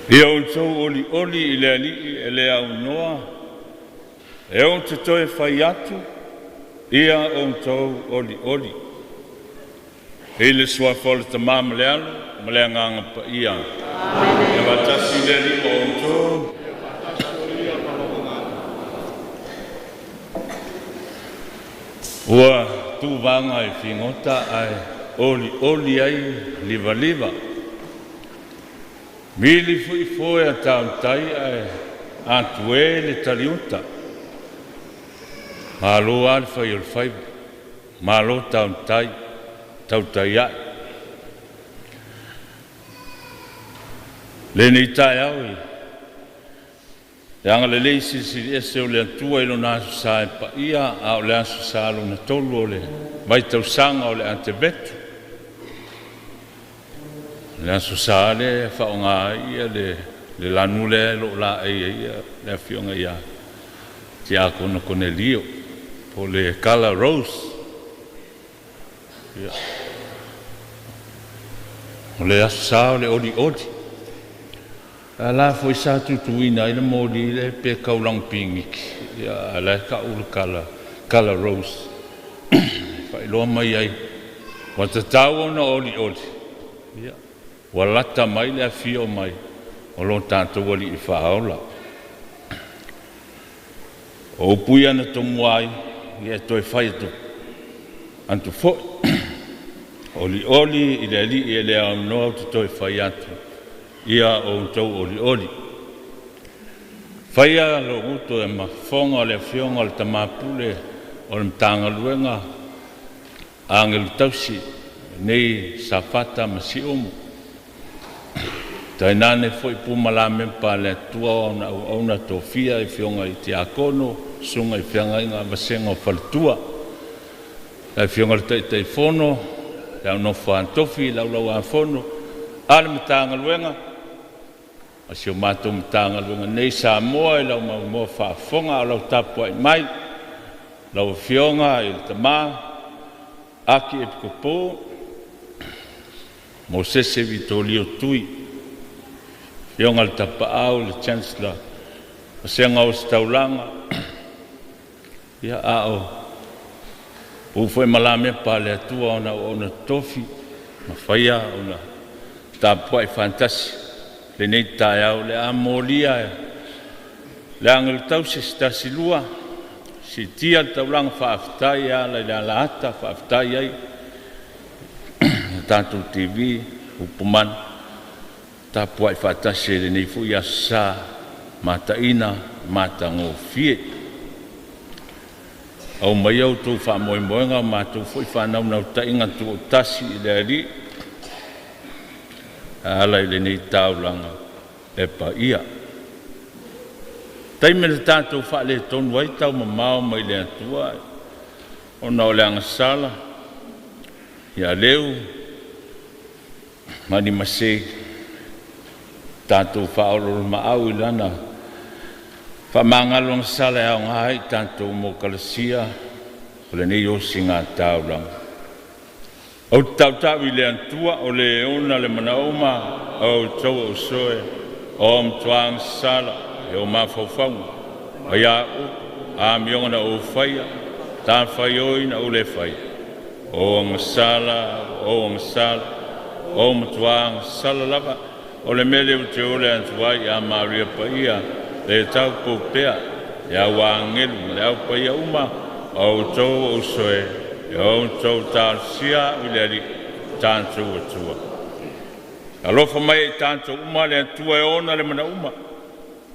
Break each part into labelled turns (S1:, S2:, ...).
S1: Ia outou olioli i le Alii e le aunoa, e ou te toe fai atu, ia outou olioli. I le suafa o le Tama ma le Alo ma le Agaga Paia. Ia faatasi le Alii ma outou. Ua tu vaga i figota ae olioli ai livaliva. Vili foi foe a tautai ae atue le taliuta. Malo lava le fai o le faiva, malo tautai, tautai ae. Lenei taeao i le agalelei silisili ese o le Atua i Lona Aso Sa e paia, a o le Aso Sa lona tolu o le vaitausaga o le Atevetu. O le Aso Sa lea e faaaoga ai le lanu lea o lo o laei ai le afioga ia Tiakono Konelio, po o le kala rose. Ia, o le Aso Sa o le olioli. A la foi sa tutuina ai le moli lea pe taulaga piniki, ia, a o la e tau le kala rose. Faailoa mai ai, ua tatau ona olioli, ia, ua lata mai le afio mai o lo tatou Alii Faaola. O upu ia na tomua ai, ia e toe fai atu foi. Olioli i le Alii e le aunoa ou te toe fai atu, ia outou olioli. Faia lou uto e mafofoga le afioga o le Tamapule o le Matagaluega a Agelu Tausi, nei Safata ma Siumu. Tainane foi puma lamempa a le Atua o ana auauna tofia i afioga i tiakono, susuga i feagaiga vasega o faletua. Le afioga i le Taitaifono, le au nofo a tofi, Laulau-a-Fono a le Matagaluega, ma si o matou Matagaluega nei Samoa i lau maimoa faafofoga a o lau tapuai mai, lau Afioga i le Tama Aki Epikopo Mosese Vitolio Tui, afioga i le Tapaau, le Chancellor, Vasega o Ositaulaga, ia, a o pu foi ma lamepa a le Atua ona auauna totofi, ma faia ona tapuai faatasi lenei taeao. O le a molia le agelu tausi se tasi lua, siitia le taulaga faafetai e ala i le alaata, faafetai ai le tatou TV Upumanu. Tapuai faatasi ai i lenei foi Aso Sa mataina matagofie. Aumaia a outou faamoemoega, o matou foi faanaunautaiga tuuautasi i le Alii e ala i lenei taulaga e paia. Taimi na tatou faaletonu ai taumamao mai le Atua ona o le agasala ia leu ma ni masei, tatou faaoloolomaau i Lana faamagalo agasala e aoga ai i tatou mo kalasia o lenei osigataulaga. Ou te tautau i le Atua o Le e ona le manaoma o a outou uso e, o matua agasala i ou mafaufauga, aiā upu, amioga na ou faia, matafaioi na ou le faia, ua ou agasala, ua ou agasala, ua ou matua agasala lava. O le mea lea ou te ole atu ai ia Maria Paia, le taupou pea, le au agelu ma le au paia uma, o a outou ou uso e, ia outou talosia au i le Alii lo tatou Atua. Alofa mai ia i tatou uma le Atua e ona le manauma,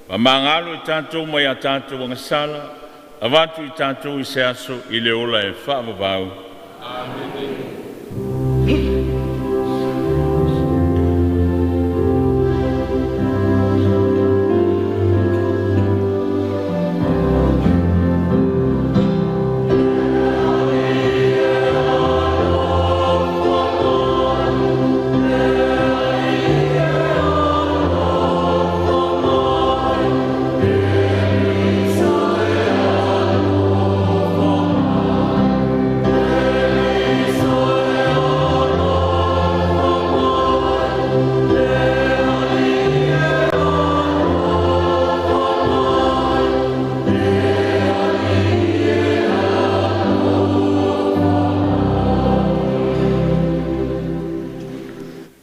S1: faamagalo i tatou mai a tatou agasala, avatu i tatou i se aso i le ola e faavavau.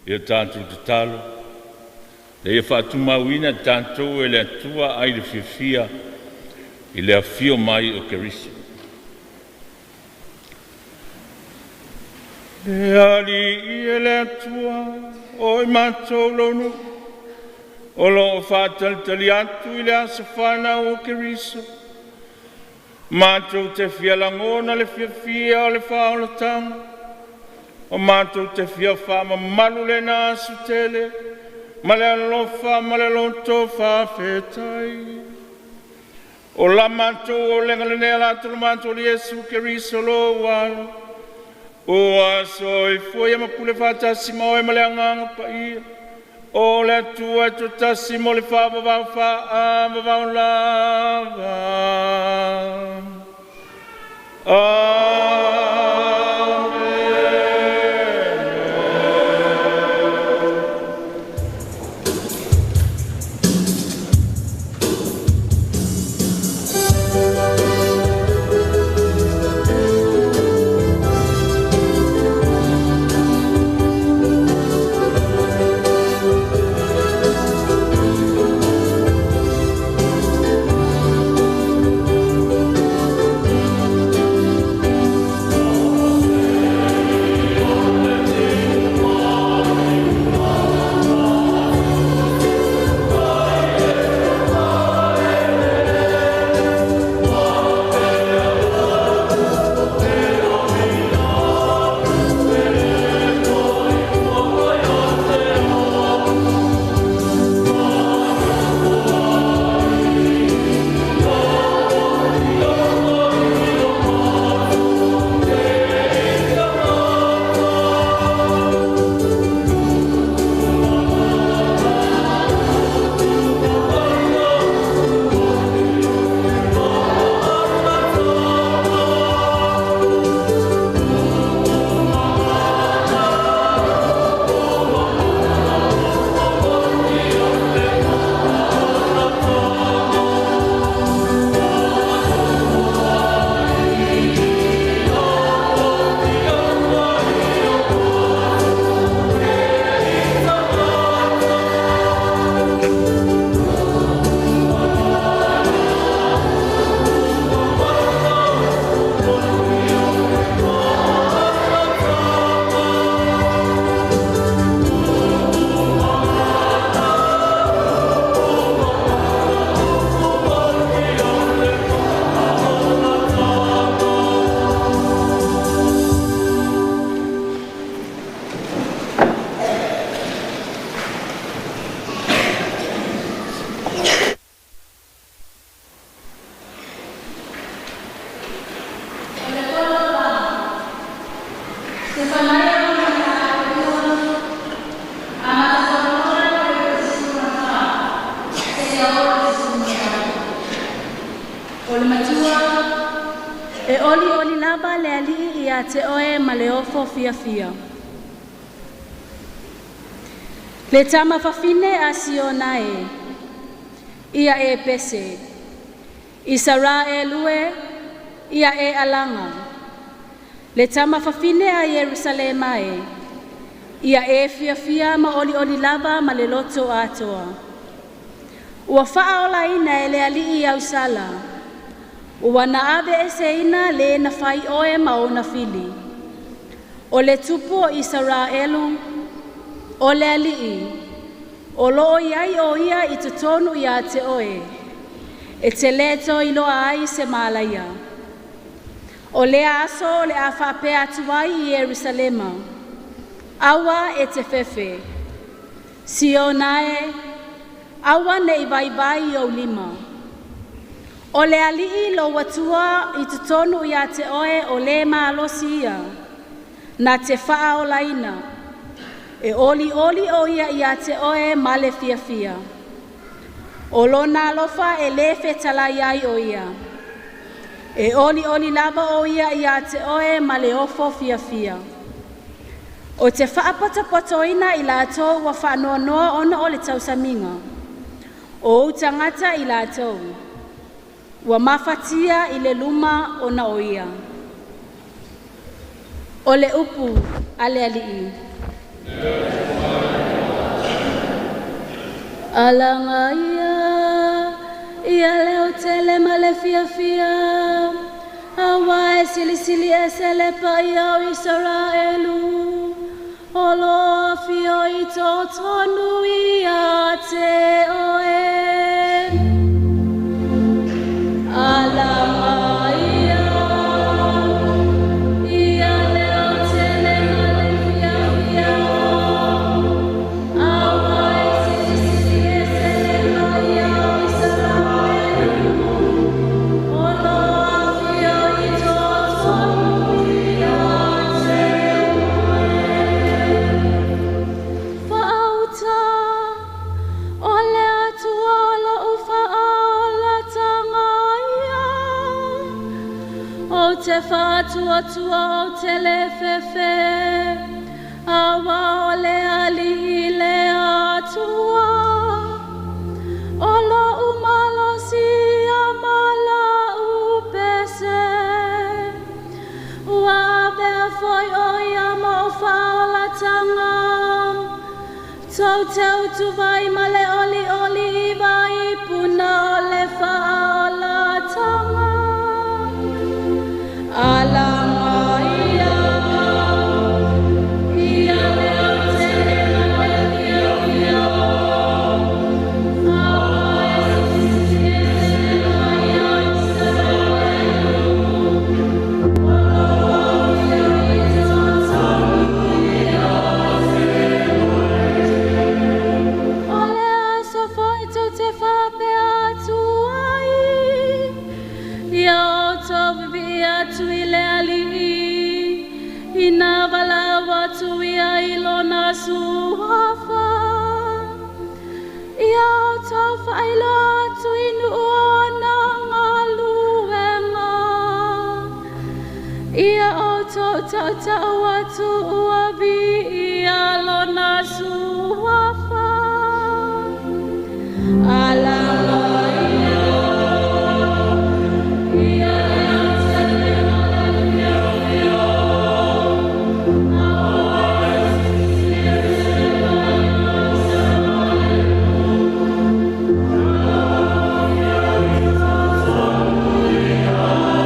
S1: Ia tatou tatalo ina ia faatumauina tatou e le Atua ai le fiafia i le afio mai o Keriso. Le Alii e le Atua, o i matou lou nuu, o lo o faatalitali atu i le aso fanau o Keriso, matou te fia lagona le fiafia o le faaolataga, ma matou te fia faamamalu lena aso tele ma le alofa ma le loto faafetai. O la matou auaulega lenei e ala i lo matou Alii Iesu Keriso lou Alo, ua soifua ma pule faatasi ma oe ma le Agaga Paia, o le Atua e toatasi mo le faavavau. Faavavau lava. Amene.
S2: O le matua e olioli lava le Alii ia te oe ma le ofo fiafia. Le tama fafine a Siona e, ia e pese. Isaraelu e, ia e alaga. Le tama fafine a Ierusalema e, ia e fiafia ma olioli lava ma le loto atoa. Ua faaolaina e le Alii au sala, ua na aveeseina le na fai oe ma ona fili. O le tupu o Isaraelu, o le Alii, o loo i ai o ia i totonu ia te oe, e te lē toe iloa ai se malaia. O lea aso o le a faapea atu ai i Ierusalema, aua e te fefe. Siona e, aua ne i vaivai ou lima. O le Alii lou Atua i totonu ia te oe o le malosi ia, na te faaolaina. E olioli o ia ia te oe ma le fiafia. O lona alofa e lē fetalai ai o ia. E olioli lava o ia ia te oe ma le ofo fiafia. O te faapotopotoina i latou ua faanoanoa ona o le tausamiga. O ou tagata i latou. Ua mafatia i le luma ona o ia. O le upu a le Alii. Alaga ia, ia leo tele ma le fiafia, aua e silisili ese le paia o Isaraelu, o lo afio i totonu ia te oe. Alaga ia, ia leo tele ma le fiafia, aua e silisili ese le paia o Isaraelu, o lo afio i totonu ia te oe. Faauta, o le Atua o lou faaolataga ia. Ou te faatuatua ou te lē fefe, aua o le Alii le Atua. O lou malosi ia ma lau pese. Ua avea foi o ia ma ou faaolataga. Tou te utuvai ma le olioli i vaipuna o le faaolataga. Alaga ia, ia leo tele ma le fiafia, aua e silisili ese le paia o Isaraelu, o lo afio i totonu ia te oe. O le aso foi tou te faapea atu ai, ia outou vivii atu i le Alii, ina valaau atu ia i lona suafa. Ia outou faailoa atu i nuu ona galuega. Ia outou tautau atu ua viia lona suafa. Alaga ia, ia leo tele ma le fiafia, aua e silisili ese le paia o Isaraelu, o lo afio i totonu ia te oe.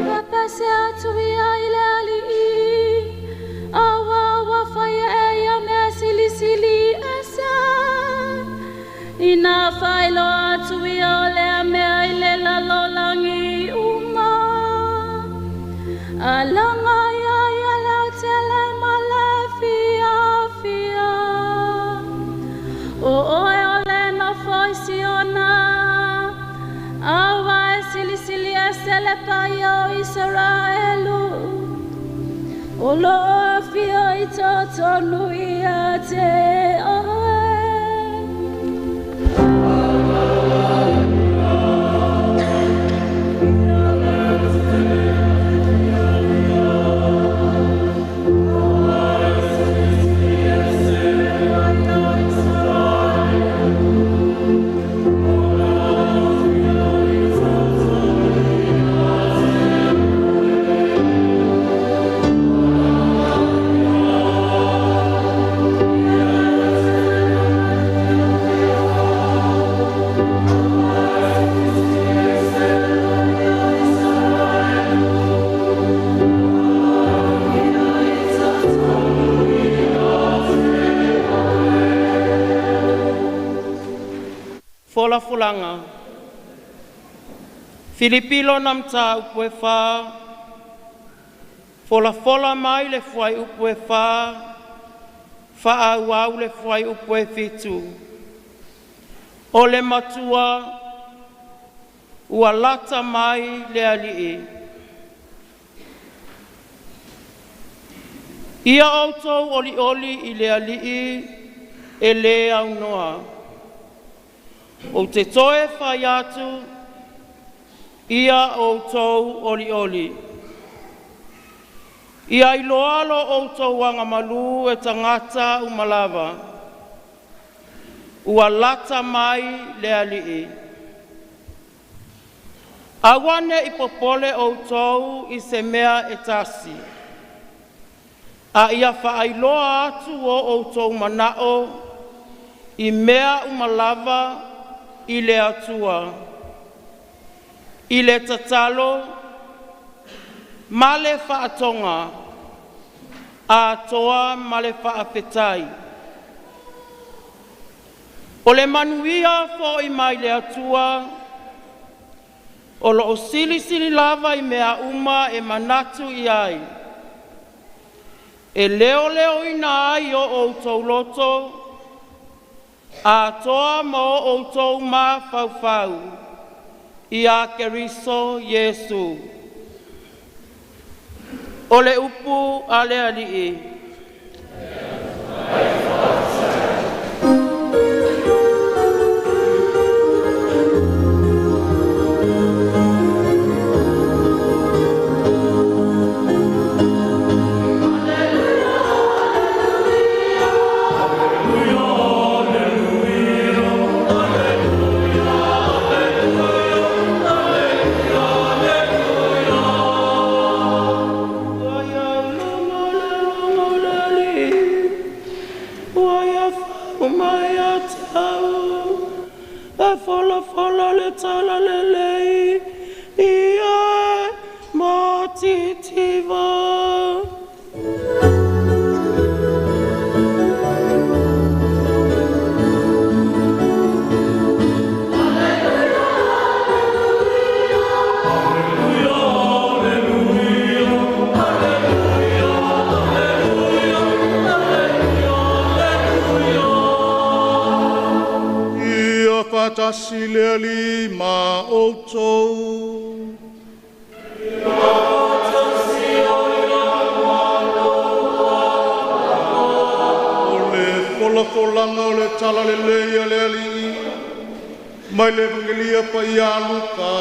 S2: Pepese atu ia i le Alii, aua ua faia e ia mea silisili ese. Ina faailoa atu ia o lea mea i le lalolagi uma. Alaga ia ia leo tele ma le fiafia. O oe o le nofo i Siona, aua e silisili ese le paia o Isaraelu, o lo afio i totonu ia te oe.
S3: Folafolaga. Filipi lona mataupu e 4, folafola mai le fuaiupu e 4, faaauau le fuaiupu e 7. O le matua ua lata mai le Alii. Ia outou olioli i le Alii e lē aunoa. Ou te toe fai atu, ia outou olioli. Ia iloa lo outou agamalu e tagata uma lava. Ua lata mai le Alii. Aua ne i popole outou i se mea e tasi, a ia faailoa atu o outou manao i mea uma lava i le Atua. I le tatalo ma le faatoga atoa ma le faafetai. O le manuia foi mai le Atua, o loo silisili lava i mea uma e manatu i ai, e leoleoina ai o outou loto, atoa ma o outou mafaufau ia Keriso Iesu. O le upu a le Alii. E folafola le talalelei ia matitiva.
S4: Ia faatasi le Alii ma outou. O le folafolaga o le talalelei a le Alii mai le Evagelia Paia a Luka.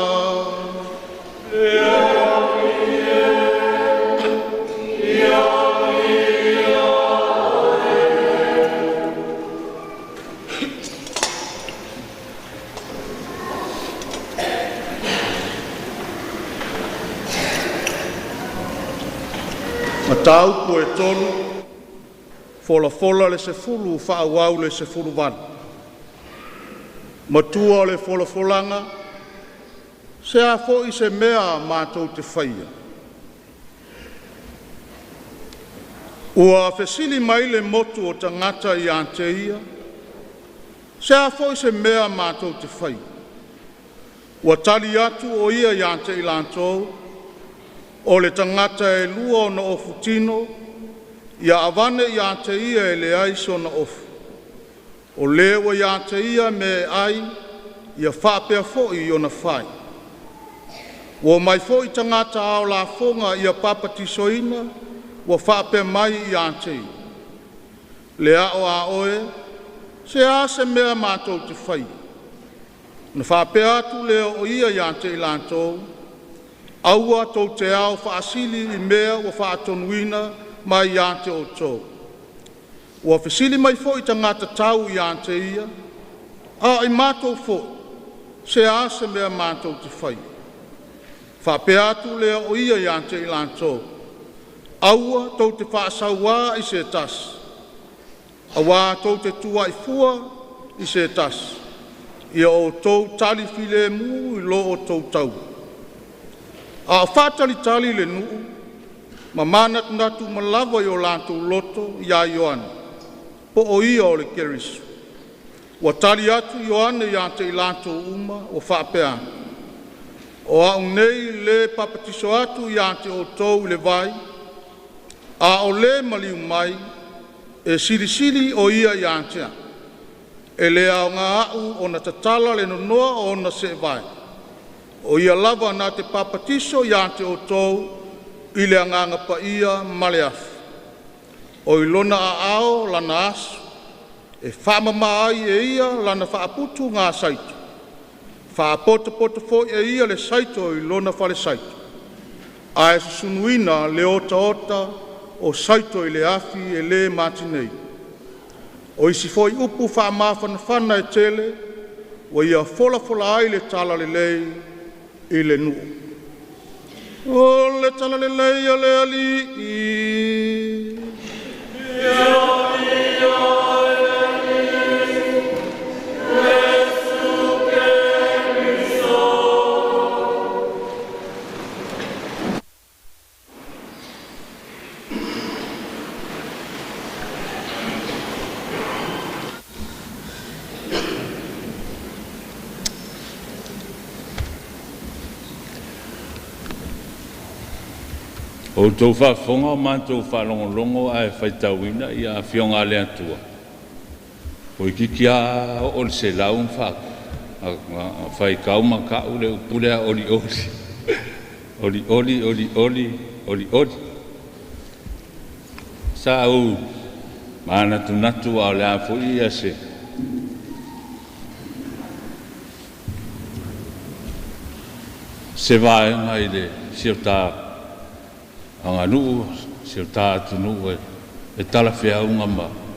S4: Mataupu e 3, folafola le 10, faaauau le 18. Matua o le folafolaga, se a foi se mea matou te faia? Ua fesili mai le motu o tagata ia te ia, se a foi se mea matou te faia? Ua tali atu o ia ia te i latou, o le tagata e lua ona ofu tino, ia avane ia te ia e leai sona ofu. O le ua ia te ia mea e ai, ia faapea foi ona fai. Ua omai foi tagata ao lafoga ia papatisoina, ua faapea mai ia te ia, le ao a oe, se a se mea matou te faia? Na faapea atu lea o ia ia te i latou, aua tou te ao faasili i mea ua faatonuina mai ia te outou. Ua fesili mai foi tagata tau ia te ia, a o i matou foi, se a se mea matou te faia? Faapea atu lea o ia ia te i latou, aua tou te faasauā i se tasi, auā tou te tuuai fua i se tasi, ia outou tali filemu i lo outou taua. A o faatalitali le nuu ma manatunatu uma lava i o latou loto ia Ioane, po o ia o le Keriso. Ua tali atu Ioane ia te i latou uma ua faapea atu, “O a'u nei le e papatiso atu ia te outou i le vai, a o Le maliu mai, e silisili o Ia ia te a'u. E le aoga aʻu ona tatala le nonoa o ona seevae. O Ia lava na te papatiso ia te outou i le Agaga Paia ma le afi. O i lona aao lana aso, e faamama ai e ia lana faaputugasaito, faapotopoto foi e ia le saito i lona falesaito, ae susunuina le otaota o saito i le afi e le matinei.” O isi foi upu faamafanafana e tele, ua ia folafola ai le Talalelei i le nuu. O le Talalelei a le Alii.
S1: O outou faafofoga o matou faalogologo ae faitauina ia Afioga a le Atua, toeitiiti lava oo i le 100 ma faitau ma tau le upu lea olioli, olioli, olioli, olioli. Sa ou manatunatu a o le a foi se vaega i le si o ta aganuu, si o ta atunuu e talafeauga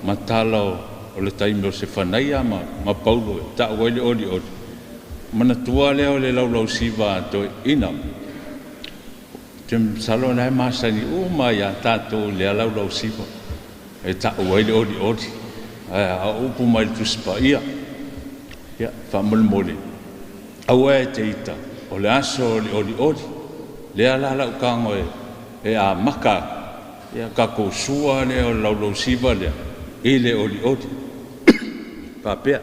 S1: ma tala o le taimi o Sefanaia ma Paulo e ta'u ai le olioli. Manatua lea o le laulausiva a toeaiina. Ou te masalo o la e masani uma lava ia tatou i lea laulausiva e ta'u ai le olioli. A o upu mai le Tusi Paia. Ia, faamolemole aua e te ita, o le aso o le olioli. Lea la o le a ou tago e amata atu, ia tatou sua lea o le laulausiva lea i le olioli. E faapea: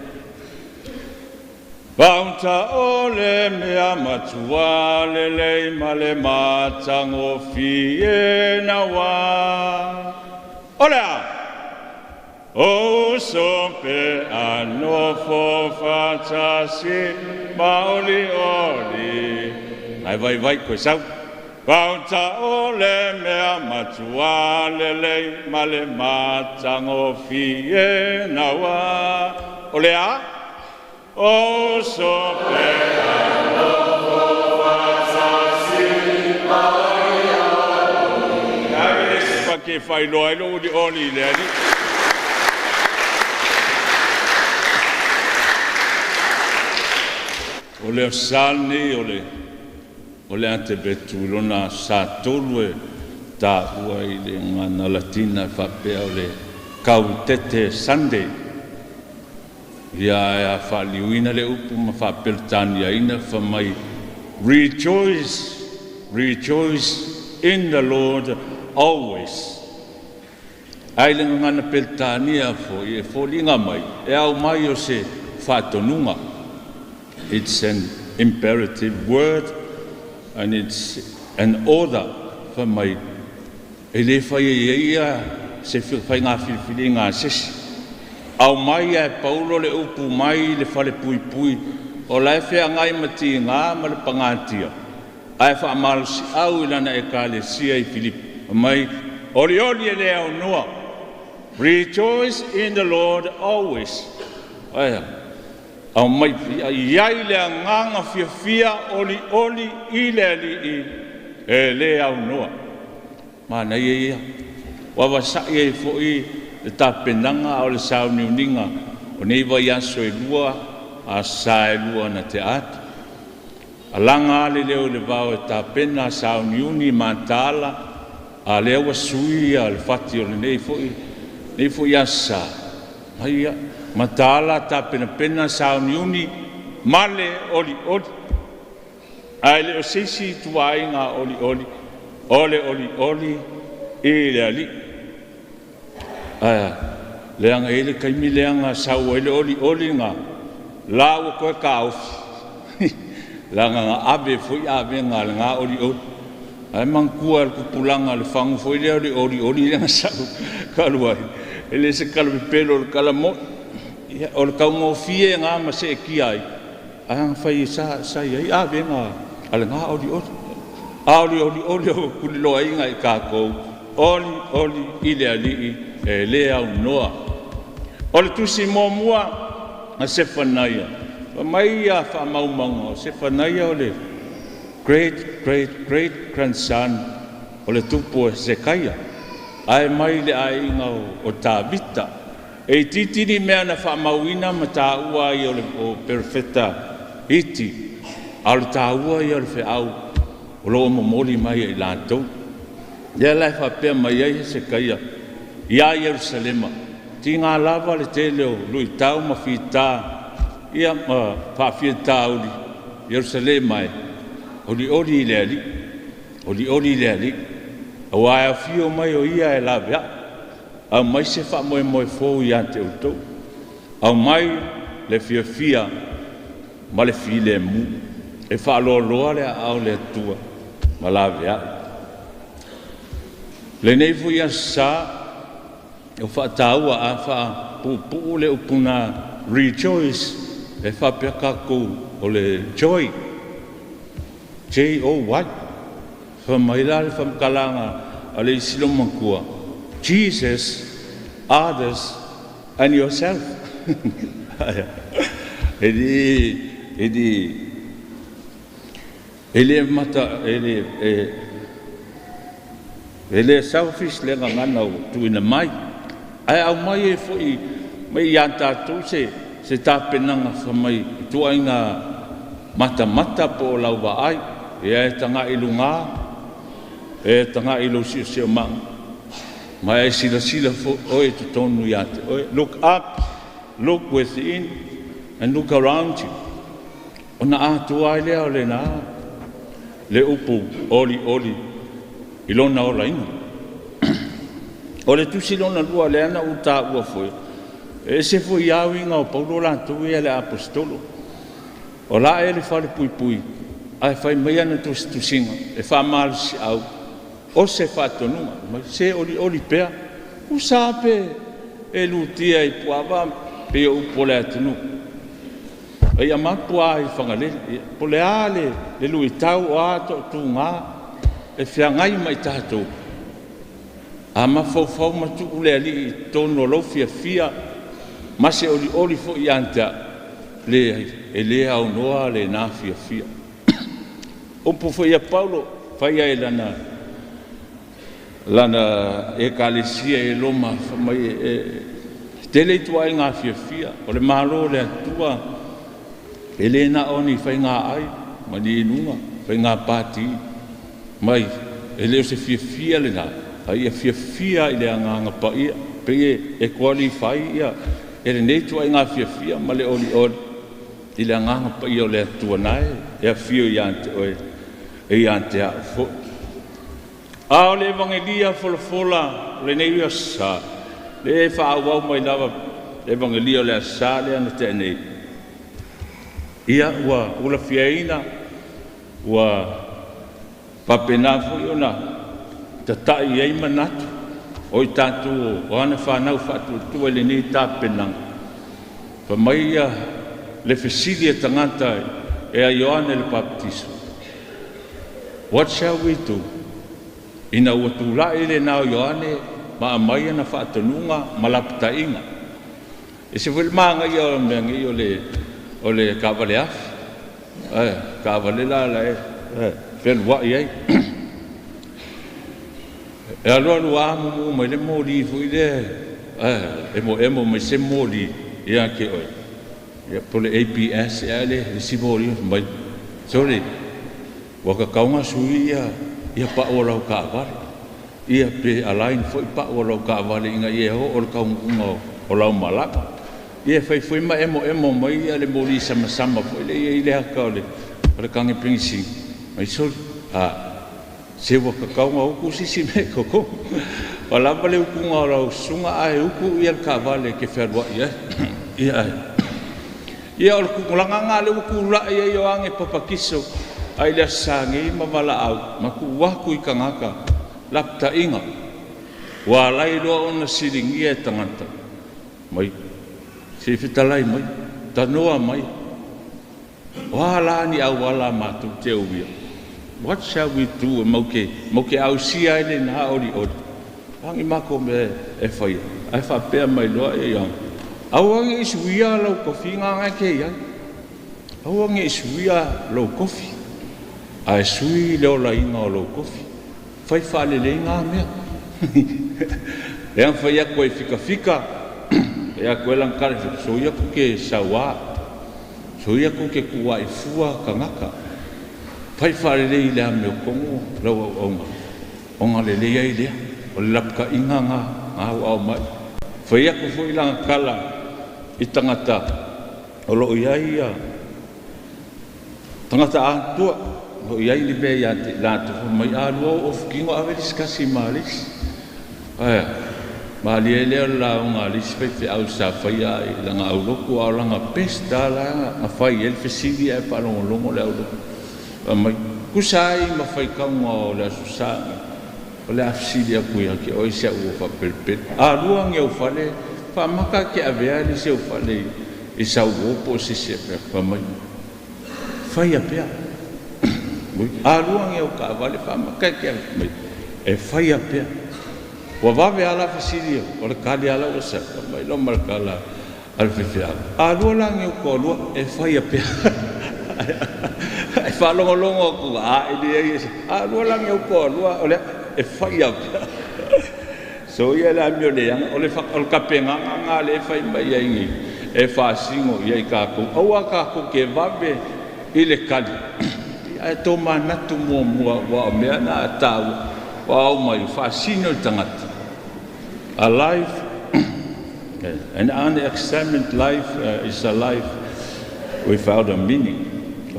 S1: Fauta o le mea matua lelei ma le matagofie naua. O le a? O uso pe a nofo faatasi ma olioli. Ae vaivai toe sau. Fauta o le mea matua lelei ma le matagofie naua. O le a? O uso pe a nofo faatasi ma olioli. Ai le isi paki e faailoa ai lou olioli i le Alii. O le Aso Sa lenei o le Atepetu i lona Aso Sa tolu e taua i le gagana Latina e faapea o le Gaudete Sunday. Ia, ae a faaliliuina le upu ma faapeletaniaina fai mai, “Rejoice, rejoice in the Lord always.” Ae i le gagana Peretania foi e foliga mai e aumai o se faatonuga. It's an imperative word and it's an order. Fai mai e le fai e ia se faiga filifiliga a se isi. Aumai e Paulo le upu mai le fale puipui o la e feagai ma tiga ma le pagatia, ae faamalosiau i lana Ekalesia i Filipi, mai olioli e le aunoa. Rejoice in the Lord always. Aia, aumai i ai le agaga fiafia olioli i le Alii e le aunoa. Manaia ia. Ua vasai ai foi le tapenaga o le sauniuniga o nei vaiaso e lua, Aso Sa e lua na tea atu. Alaga lava le leo i le vao e tapena sauniuni mataala, a lea ua sui le fati o lenei foi Aso Sa, ia mataala tapenapena sauniuni ma le olioli. Ae le o se isi ituaiga olioli, o le olioli i le Alii. Ae Leaga e i ai le taimi lea na sau ai le olioli lena, la ua toe taofi, leaga na ave foi avega a lena olioli. Ae manatua e le tupulaga le fagu foi lea o le olioli lea na sau talu ai, e le o se tala pepelo o le tala moni. Ia, o le taugofie lena ma seetia ai, ae na fai sa i ai avega a lena olioli. A o le olioli o tuliloaina i tatou, olioli i le Alii e le aunoa. O le tusi muamua a Sefanaia, fai mai faamaumauga, o Sefanaia o le great great great grandson o le tupu o Hesekaia, ae mai le aiga o Tavita. E itiiti ni mea na faamauina ma taua ai o perofeta iti, a o le taua ia o le feau o lo o momoli mai e i latou. Lea la e faapea mai ai Hesekaia ia Ierusalema, tiga lava le tele o luitau ma fita, ia ma faafitauli, Ierusalema e, olioli i le Alii, olioli i le Alii, aua e afio mai o Ia e laveai, aumai se faamoemoe fou ia te outou, aumai le fiafia ma le filemu, e faaloaloa le aao o le Atua ma laveai. Lenei foi Aso Sa ua faataua, a faapuupuu le upu na rejoice, e faapea tatou o le joy, Joy. Fai mai la le faamatalaga a le isi loomatua, Jesus, others and yourself. E le mata e le e, e le selfish le gagana ua tuuina mai, ae aumai ai foi mai ia tatou se tapenaga fai mai ituaiga matamata po o lau vaai, ia e tagai i luga, e tagai i lou siosiomaga, ma e silasila foi oe i totonu ia te oe. Look up, look within, and look around you. Ona atoa ai lea o lena le upu olioli i lona olaina. O le tusi lona lua lea na ou taua foi, e ese foi lava uiga o Paulo latou ia le aposetolo. O la e le falepuipui, ae fai mai ana tusitusiga e faamalosiau o se faatonuga, mai se olioli pea, tusa lava pe e lutia i puava pei o upu o le atunuu, a ia mapu lava i Fagalele. Po o le a le luitau, o a toatuga e feagai ma i tatou, a mafaufau ma tuu le Alii i totonu o lou fiafia ma se olioli foi ia te au, leai, e le aunoa lena fiafia. Upu foi a Paulo faia i lana ekalesia i Roma, fai mai e tele ituaiga fiafia o le Malo o le Atua, e le na o ni faiga ai ma ni inuga, faiga pati mai, e le o se fiafia lena, a ia fiafia i le Agaga Paia, pei e qualify ia e lenei ituaiga fiafia ma le olioli i le Agaga Paia o le Atua na e afio ia te oe e ia te au foi. A o le Evagelia folafola o lenei Aso Sa, le faaauau mai lava le Evagelia o le Aso Sa lea na tea nei, ia ua ulafiaina, ua faapena foi ona tatai i ai manatu o i tatou o ana fanau faatuatua i lenei tapenaga. Fai mai ia le fesili a tagata e a Ioane le Papatiso, what shall we do? Ina ua tulai lena o Ioane ma aumai ana faatonuga ma lapataiga. E ese foi le manaia o mea nei o le taavale afi, taavale la la e fealuai ai. E alu alu lava mumu mai le moli foi lea, emoemo mai se moli ia te oe. Ia po o le ABS ea le isi moli mai. Sorry, ua tatau ona sui ia pau o lau taavale. Ia pe align foi pau o lau taavale ina ia oo le taunuuga o lau malaga. Ia fai foi ma emoemo mai ia le moli samasama foi le i le ata o le tane penisini. Mai soli, se ua tatau ona utu se isi mea i totonu. Ua lava le utuga o lau susuga ae utu le taavale e te fealuai ai. Ia, ia o le tulaga lena lea ua tulai ai Ioane Papatiso ai le Aso Sa nei ma valaau ma tuu atu i tagata lapataiga ua ala ai loa ona siligia e tagata mai se i fetalai mai, tanoa mai, o a la ni auala matou te uia? What shall we do? Matou te ausia ai lena olioli. O a ni matou mea e faia? Ae faapea mai loa Ioane, aua ne i suia lou tofiga lena e te i ai. Aua ne i suia lou tofi, ae sui le olaina o lou tofi. Fai faalelei na mea. Lea na fai atu ai fikafika, fai atu ai lana tala, soia tou te sauā, soia tou te tuuai fua tagata. Fai faalelei i le amiotonu lau auaunaga ona lelei ai lea. O le lapataiga lena ua aumai. Fai atu foi lana tala i tagata o lo o i ai tagata atua o lo o i ai le mea ia te i latou, fai mai, a lua o ofu tino, ave le isi tasi ma le isi. Ae malie lea o le lauga a le isi faifeau sa faia i lana aulotu, a o lana best lava la na fai ai le fesili ae faalogologo le aulotu. Fai mai, tusa ai ma faitauga o le Aso Sa lenei, o le a fesili atu ia te oe si au uo faapelepele. A lua ni ou fale, faamata e te avea le isi ou fale i sau uo po o se isi e avea? Fai mai, faia pea. A lua ni au taavale, faamata e te avea? Fai mai, e faia pea. Ua vave lava la fesili, o le tali lava la ua sau, fai mai loa ma le tala a le faifeau, a lua la ni ou toalua, e faia pea. Ae faalogologo atu, a e leai, a lua la ni ou toalua, o le a? E faia pea. Soia le amio leaga, o le tapenaga lena lea e fai mai ai nei, e faasino i ai tatou. Aua tatou te vave i le tali, ae tomanatu muamua, aua o mea na a taua, ua aumai, faasino i le tagata. A life, an unexamined life is a life without a meaning.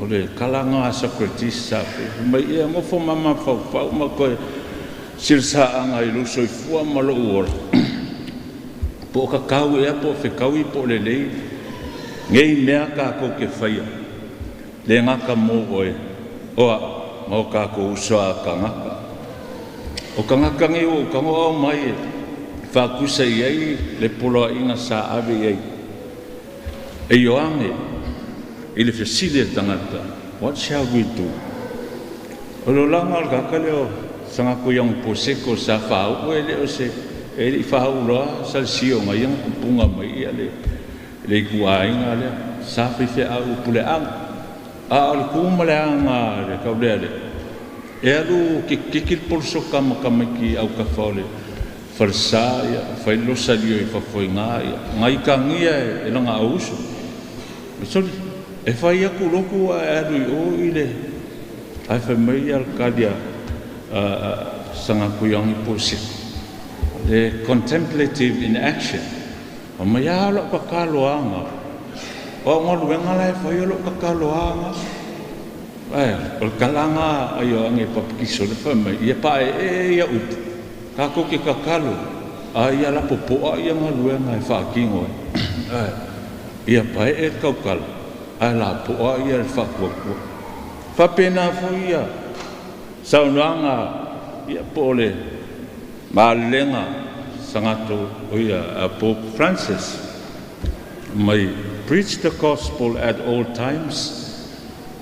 S1: O le tala lena a Socrates sa fai mai, ia nofo ma mafaufau ma toe silasaaga i lou soifua ma lou ola, po o tatau ea, po o fetaui, po o lelei nei mea tatou te faia, le gata mo oe, o a'u ma o tatou uso a tagata. O tagata nei ua ou tago aumai e faatusa i ai le poloaiga sa ave i ai e Ioane i le fesili a le tagata, what shall we do? O le olaga o le tagata lea o Sagako Young Poseko sa faauu e le o se e le i faauu loa salesio na ia na tupuga mai ia le ituaiga lea sa faifeau puleaga. A o le tu ma le aga le taulea lea, e alu kikiki le polosoka ma tamaiti autafa o le falesa, ia fai le losalio i fafo i gā, ia gaikagia e lana auuso. Soli, e fai atu lotu ae alu i o i le ae fai mai ia le kali a Sagako Ioane Poseko, le contemplative in action. Fai mai, a o lau tatalo aga, o au galuega la e fai o lau tatalo aga. Ae o le tala a Ioane Papatiso le fai mai, ia paeee ia upu, tatou te tatalo, a ia lapopoa ia galuega e faatino ai. Ae ia paee le tautala, ae lapoa ia le faatuatua. Faapena foi ia saunoaga ia po o le malelega Sagato o ia Pope Francis mai, preach the gospel at all times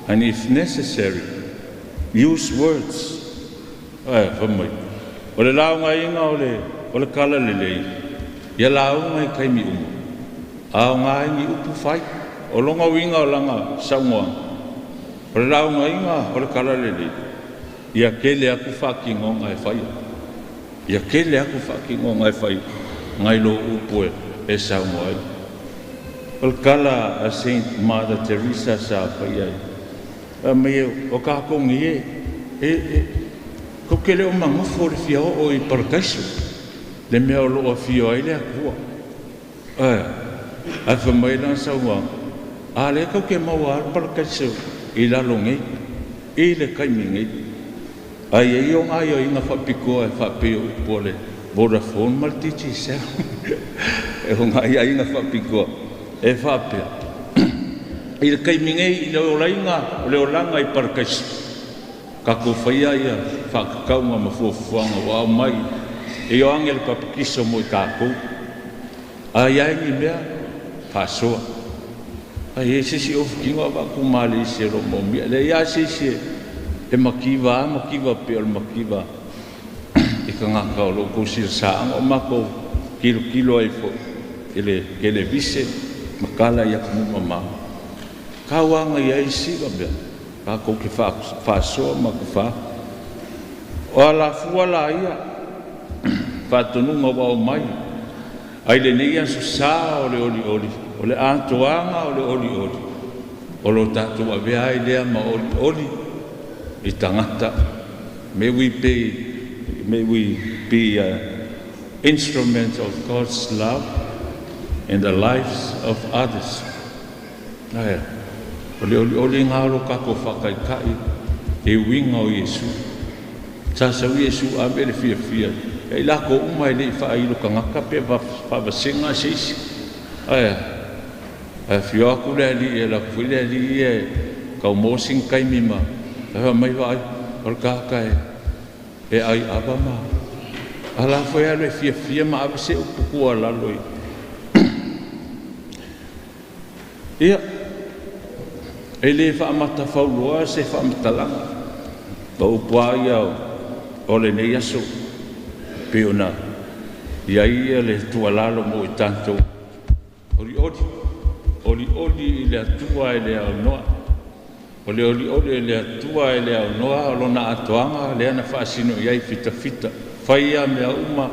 S1: and if necessary use words. Ae fai mai o le laugaina o le tala lelei ia lauga i taimi uma aoga ai ni upu fai. O lona uiga o lana saunoaga, o le laugaina o le tala lelei ia tele atu faatinoga e faia, ia tele atu faatinoga e fai nai lo upu e saunoa ai. O le tala a Saint Mother Teresa sa fai ai, fai mai o tatou nei e tou te le o magofo le fia oo i parakaiso le mea o loo afio ai le Atua. Ae ae fai mai lana saunoaga, a lea tou te maua lava le parakaiso i lalo nei i le taimi nei, ai ai o gaioiga faapitoa e faapei o upu o le Vodafone ma le Digicel. E ogaʻi aiga faapitoa e faapea i le taimi nei i le olaina o le olaga i Parataisi tatou faia ia faatatauga ma fuafuaga ua aumai e Ioane le Papatiso mo i tatou. A iai ni mea faasoa, a iai se isi ofutino avatu ma isi e loo moomia. Leai a se isi e mativa a mativa pei o le mativa i tagata o loo tou silasaaga o matou tilotilo ai foi i le televise ma tala i atunuu mamao. Tauaga iai sila mea tatou te faasoa ma tufā o alafua laia faatonuga ua aumai ai lenei aso sa o le olioli o le atoaga o le olioli o lo tatou avea ai lea ma olioli i tagata. May we be, may we be instruments of God's love in the lives of others. Ae, o le olioli gā o lo tatou faataitai e uiga o Iesu. Sa sau Iesu ave le fiafia. E i lako uma e le i faailo tagata pe faavasega se isi. Ae, afio atu le alii e laku foi le alii ia e tau sina taimi ma ae mai vaai o le tagata e ai ava ma ala foi alu e fiafia ma ave se upu tuualalo i ia e le faamatafauloa se faamatalaga o upu a ia o lenei aso pei ona i ai ia le tuualalo mo i tatou olioli olioli i le Atua e le aunoa o le olioli e le Atua e le aunoa o lona atoaga lea na faasino i ai fitafita fai mea uma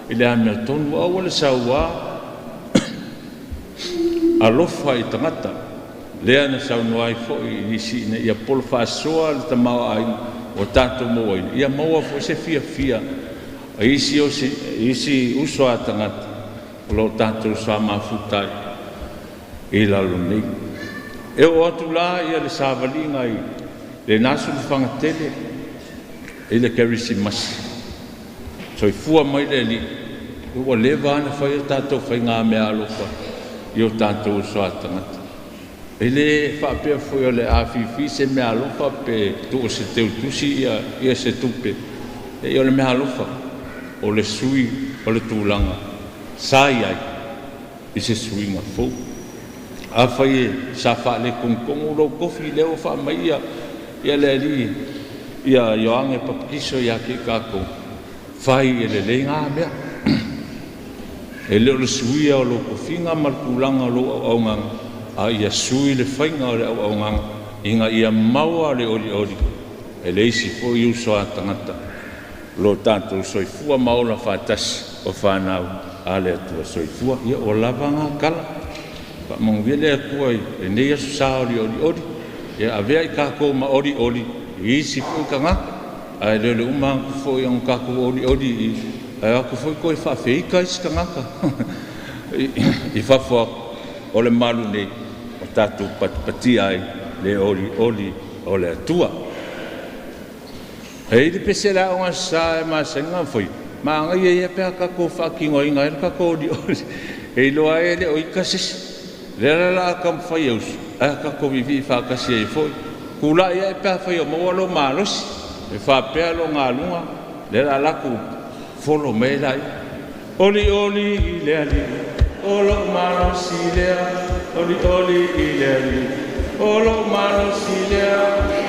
S1: i le amiotonu aua le sauā alofa i tagata lea na saunoa ai foi i nisi ina ia polo faasoa le tamaoaiga ua tatou mauaina ia maua foi se fiafia isi o isi uso a tagata o loo tatou sa mafuta ai i lalo nei. E oo atu la ia le savaliga i le aso fagatele i le Kerisimasi. Soifua mai le Alii, ua leva ona fai o tatou faiga meaalofa i o tatou uso a tagata. E le faapea foi o le afifi se meaalofa pe tuu se teutusi ia se tupe. E o le meaalofa o le sui o le tulaga sa i ai i se suiga fou. Afai e sa faaletogitogo lou tofi lea ua faamai ia le Alii ia Ioane Papatiso ia te i tatou fai e lelei ngā mea. E le o le suia o lou tofiga ma le tulaga o lou auaunaga a ia sui le faiga o le auaunaga ina ia maua le olioli e le isi foi uso a tagata lo tatou soifua ma ola faatasi o fanau a le Atua soifua. Ia ua lava gā tala. Faamanuia le Atua i lenei aso sa oliolioli. Ia avea i tatou ma olioli i isi foi tagata. Ae le o le uma atu foi ona tatou olioli i ae atu foi toe faafeita isi tagata i fafo atu o le malu nei o tatou patipatia ai le olioli o le Atua. E i le pese le aoga sa e masani foi maagaia ia pe a tatou faatinoina ai le tatou olioli e iloa ai e le o ita se isi. Lea la la taumafai e usu ae tatou viivii faatasi ai foi. Tulai ae pe afai o maua lou malosi e faapea lou galuga lea la latou folo mai ai laia. Olioli i le Alii o lou malosi lea, olioli i le Alii o lou malosi lea,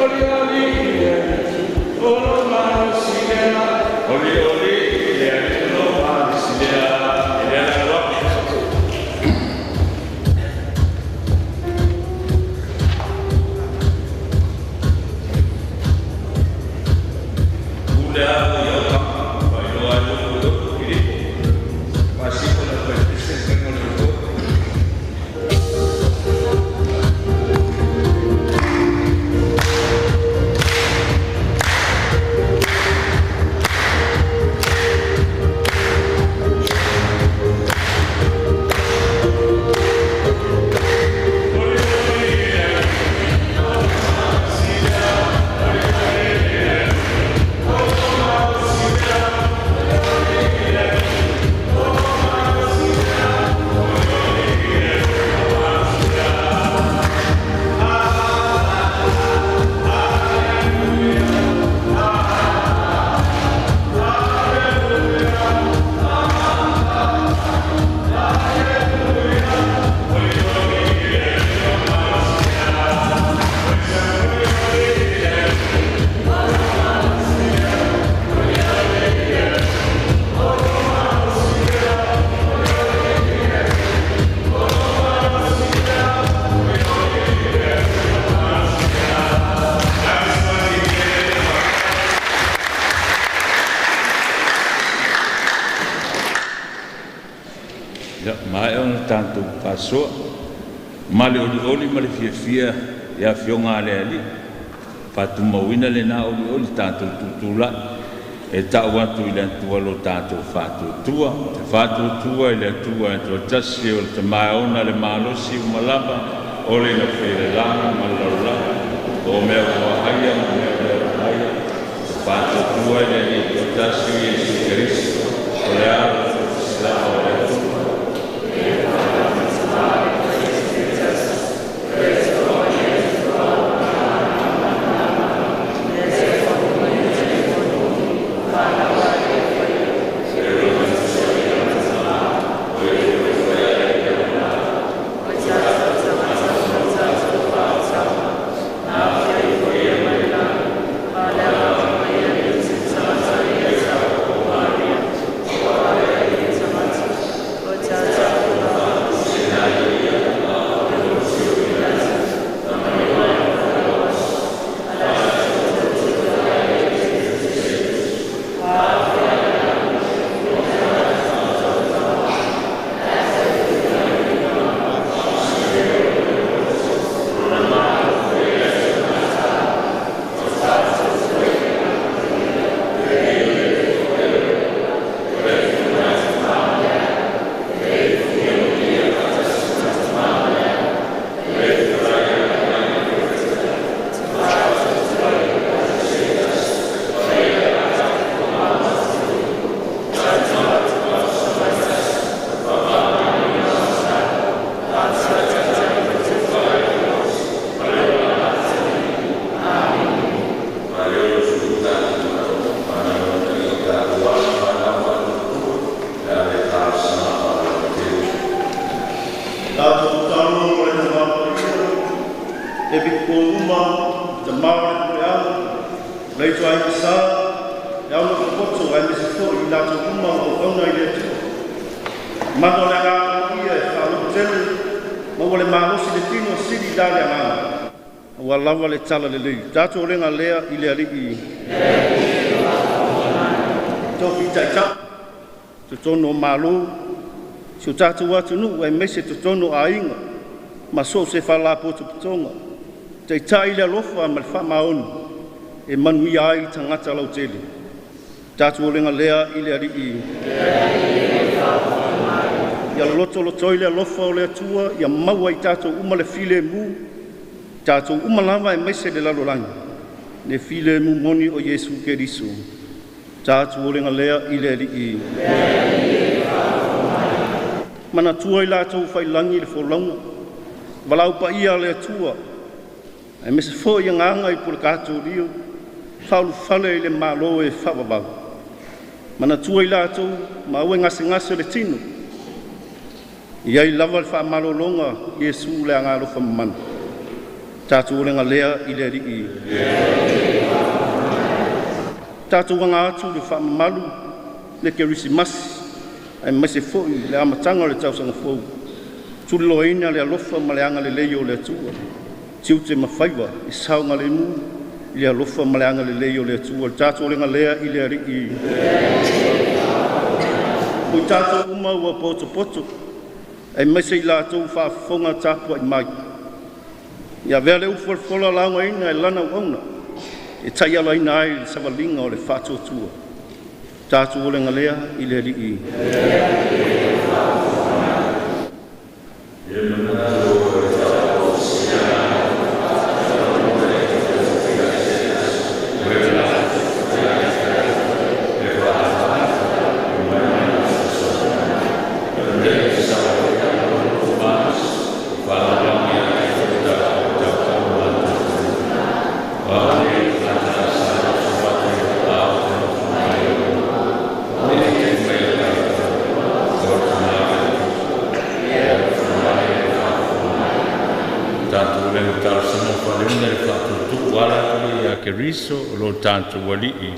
S1: olioli i le Alii o lou malosi lea, olioli i le Alii o lou malosi lea. E lea la alo atu. Pule au i au kama, faailoa ai lou i upu Filipo. Faasino le faipese faiga o le olioli. tatou faasoa ma le olioli ma le fiafia i Afioga a le Alii. Faatumauina lena olioli, tatou tutulai e ta'u atu i le Atua lo tatou faatuatua. Te faatuatua i le Atua e toatasi, o le Tama e ona le malosi uma lava o le ina le lagi ma le lalolagi, o mea ua aia ma mea ua aia. Faatuatua i le Alii e toatasi o Iesu Keriso, o le Alo toatasi lava o le Atua,
S5: Tatou tatalo mo le Tama Paia, le Epikopo uma, le Tama o le Puleaga, le Ituaiga Sa, le au nofopoto aemaise foi i latou uma o auauna i le Atua. Mana o le Agaga Paia e faalototele, maua le malosi le tino sili la le agaga. Ua lava le tala lelei. Tatou olega lea i le Alii. Tofi taitai, totonu o Malo, si o tatou atunuu aemaise totonu o aiga, ma so o se faalapotopotoga. Taitai le alofa ma le faamaoni e manuia ai tagata lautele. Tatou olega lea i le Alii. Ia lotolotoi le alofa o le Atua ia maua i tatou uma le filemu, tatou uma lava aemaise le lalolagi, le filemu moni o Iesu Keriso. Tatou olega lea i le Alii. Manatua i latou faiilagi le folauga, valaau paia a le Atua, aemaise foi agaga i pulekatorio, faaulufale i le Malo e faavavau. Manatua i latou ma aua e gasegase o le tino, i ai lava le faamalologa Iesu le Agaalofa Mamana. Tatou olega lea i le Alii. Tatou aga atu le faamamalu le Kerisimasi aemaise foi le amataga o le tausaga fou, tuliloaina le alofa ma le agalelei o le Atua, tiute ma faiva i saogalemu i le alofa ma le agalelei o le Atua. Le tatou olega lea i le Alii. O i tatou uma ua potopoto, aemaise i latou faafofoga tapuai mai. Ia avea le ufu a le fola laugaina e lana auauna e taialaina ai le savaliga o le faatuatua. Tatou olega lea i le Alii.
S1: Tatou le talosaga faaleuna le faatuatua ala atu ia Keriso o lo tatou Alii.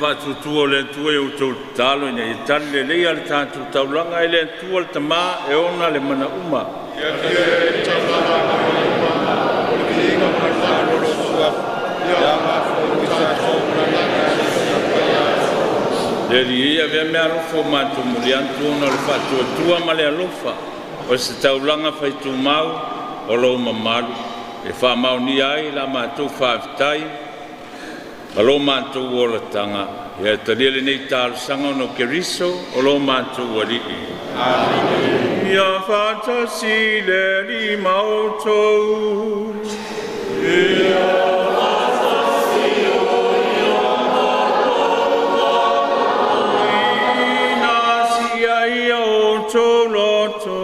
S1: faatuatua o le Atua i a outou tatalo ina ia tali leleia le tatou taulaga e le Atua le Tama e ona le mana uma.
S4: Ia talia e le taulaga a uma, o le viiga ma le mamalu o lou Suafa, ia aoga foi mo i tatou ma le Ekalesia Paia.
S1: Le Alii e, avea meaalofa ua matou momoli atu ona o le faatuatua ma le alofa o se taulaga faitumau o lou mamalu, e faamaonia ai la matou faafetai ma lo matou olataga. Ia e talia lenei talosaga ona o Keriso o lo matou Alii. Ia faatasi le Alii ma outou. Ina sia ia outou loto.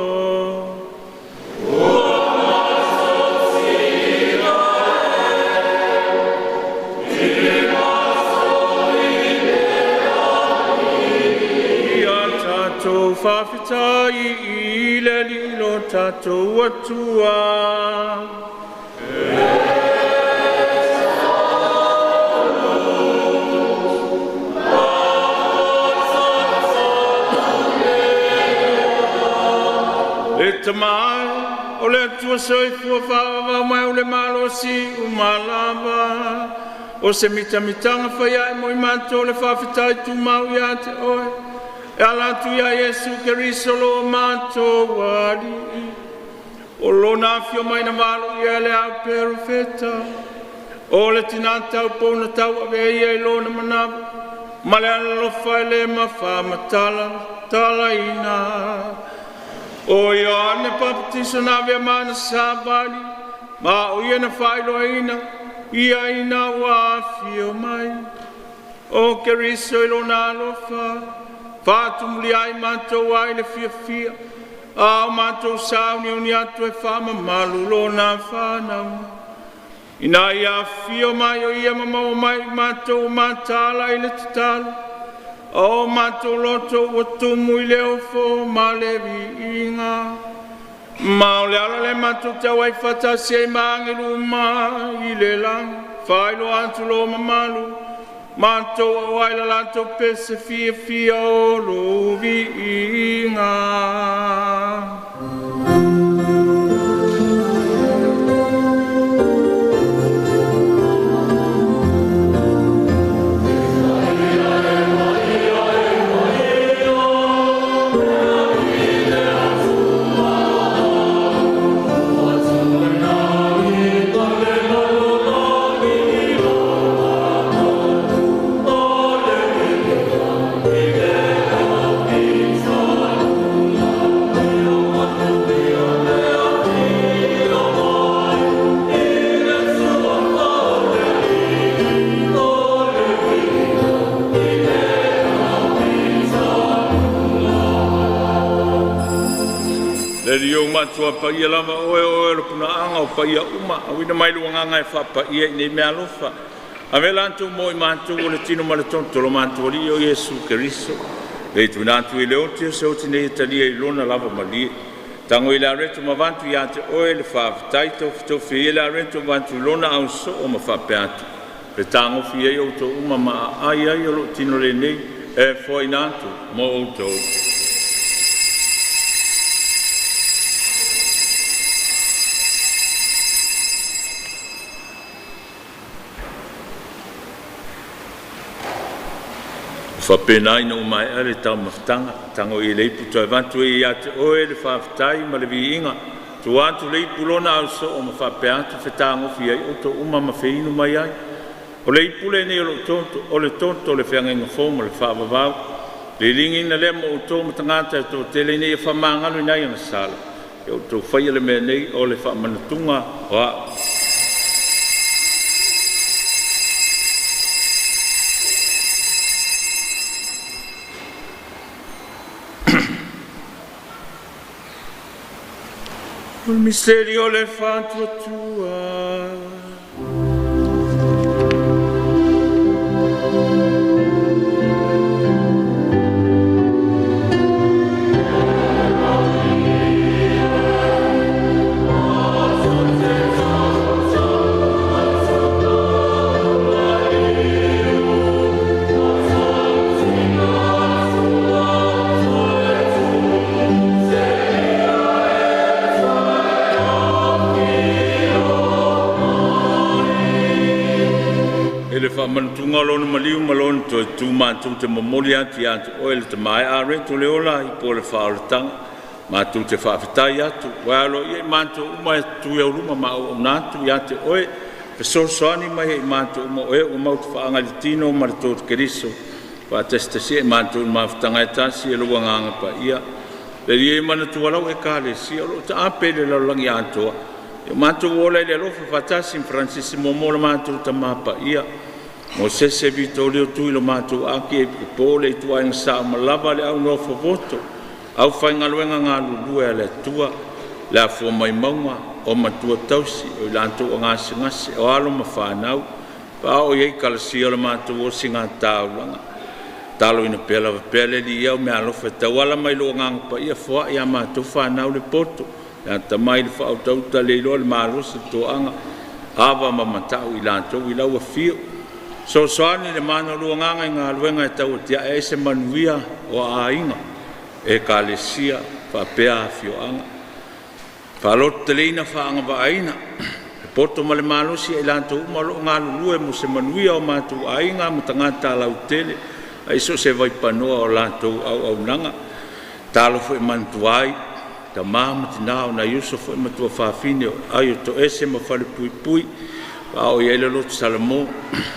S1: Ia tatou faafetai i le Alii lo tatou Atua. E Tama e, o le Atua soifua faavavau mai o le malosi uma lava, o se mitamitaga faiae mo i matou le faafetai tumau ia te oe, e ala atu ia Iesu Keriso lo matou Alii. O lona afio mai na valoia e le au perofeta, o le tina taupou na tauavea ia i lona manava, ma le alolofa e le mafaamatala talaina. O Ioane Papatiso na avea ma ana savali, ma o ia na faailoaina ia ina ua afio mai. O Keriso i lona alofa, faatumulia ai matou ai le fiafia, a o matou sauniuni atu e faamamalu lona whanau. Ina ia afio mai o ia ma maua mai i matou o mataala i le tatalo, a o matou loto ua tumu i le ofo ma le viiga. Ma o le ala le matou tau ai faatasi ai ma agelu uma i le lagi, faailoa atu lo mamalu, matou au ai la latou pese fiafia o lou viiga. Le Alii o matua paia lava oe o oe o le punaaga o paia uma, auina mai le agaga e faapaia i nei meaalofa. Ave latou mo i matou o le tino ma le toto o lo matou Alii o Iesu Keriso. Le tuuina atu i le oti o se oti nei e talia i lona lava malie. Tago i le areto ma avatu ia te oe le faafetai, tofitofi ai le areto ma avatu i lona ausoo ma faapea atu. Fetagofi ai outou uma ma aai ai o lou tino lenei e foaina atu mo outou. Faapena ina ua maea le taumafataga, tago i le ipu toe avatu ai ia te oe le faafetai ma le viiga, tua atu le ipu lona ausoo ma faapea atu, fetagofi ai outou uma ma feinu mai ai. O le ipu lenei o lou toto, o le toto o le feagaiga fou ma le faavavau, le ligiina lea mo outou ma tagata e toatele ina ia faamagaloina ai ana sala. Ia outou faia le mea nei o le faamanatuga o a'u. O le miseli o le faatuatua. luga o Lona maliu ma Lona toe tu matou te momoli atu ia te Oe le Tama e Areto le ola ipu o le faaolataga, matou te faafetai atu ua e aloaia i matou uma e tu i auluma ma auauna atu ia te Oe, fesoasoani mai ai i matou uma o e ua mautufaaga i le tino ma le toto o Keriso, faatasitasia i matou i le mafutaga e tasi e lou Agaga Paia. Le Alii e manatua lau Ekalesia o loo taape i le lalolagi atoa, ia matou ola i le alofa faatasi ma Faranisi muamua lo matou Tama Paia, Mosese Vitolio Tui lo matou Aki Epikopo le Ituaiga Sao ma lava le au nofo voto, aufaigaluega galulue a le Atua le afua mai mauga o matua tausi o i latou o gasegase, o alo ma fanau faaoo iai kalasia o le matou osigataulaga. Tataloina pea lava pea le Alii i au meaalofa e tauala mai lou Agaga Paia, foai a matou fanau le poto, le atamai, le faautauta le iloa le malosi, le toaga, ava ma mata'u i latou i lau afio. Fesoasoani le mana o lou Agaga i galuega e tau atiae ai se manuia o aiga, ekalesia faapea afioaga. Faalototeleina, faagavaaina le poto ma le malosi ia i latou uma o loo galulue mo se manuia o matou aiga ma tagata lautele i soo se vaipanoa o latou auaunaga. Talofa e manatua ai tama ma tina o nai uso foi ma tuafafine o aio toese ma falepuipui. Faaoo iai le loto Salamo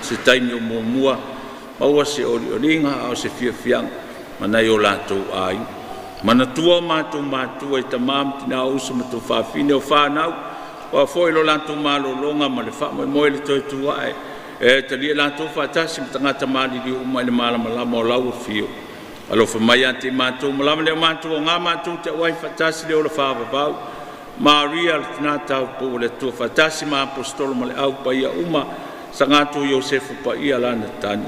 S1: se taimi o muamua maua se olioliga ao se fiafiaga ma nai o latou aiga. Manatua o matou matua i tama ma tina o uso ma tuafafine o fanau aua foi lo latou malologa ma le faamoemoe i le toe tu ae e talia i latou faatasi ma tagata maliliu uma i le malamalama o lau afio. Alofa mai ia te i matou uma lava nai o matou aoga matou te auai faatasi i le ola faavavau. Maria le Tina Taupou a le Atua faatasi ma Aposetolo ma le Au Paia uma, Sagato Iosefa Paia lana tani,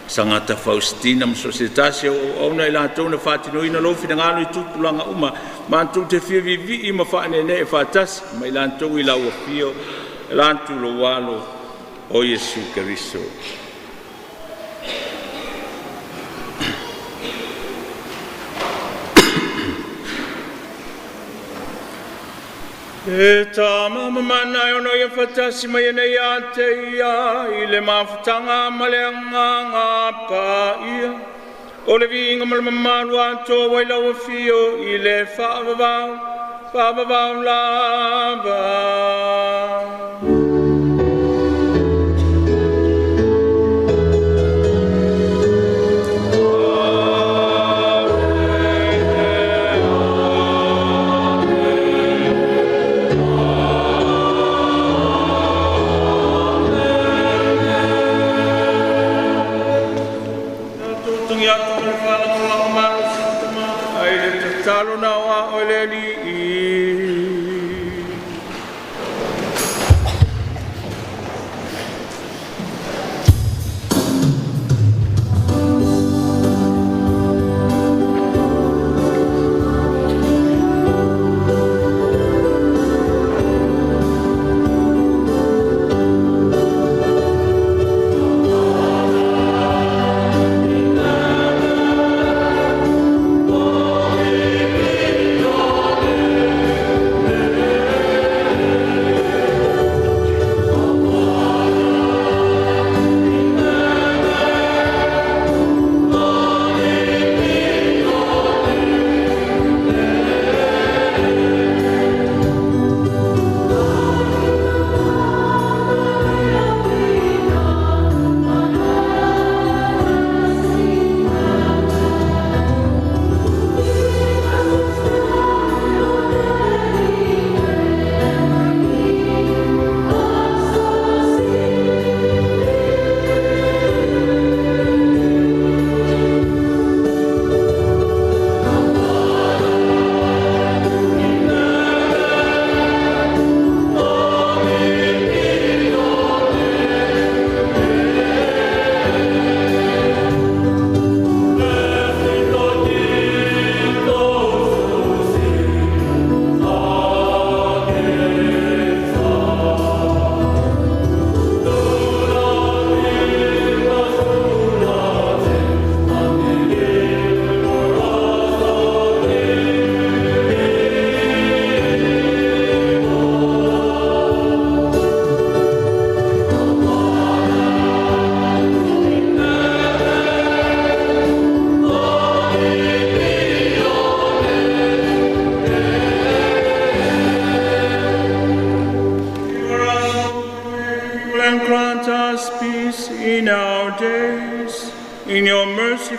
S1: Sagata Faustina ma so o se tasi o au auauna i latou na faatinoina lou finagalo i tupulaga uma, matou te fia viivii ma faaneenee faatasi ma i latou i lau afio e ala atu i lou Alo o Iesu Keriso. E Tama ma Mana e ono ia faatasi mai ai nei ia te Ia i le mafutaga ma le Agaga Paia, o le viiga ma le mamalu atoa ua i lau Afio i le faavavau, faavavau lava. Tatou togi atu ma le faalagolago malosi i le Tama, ae le tatalo na o A'o e le Alii.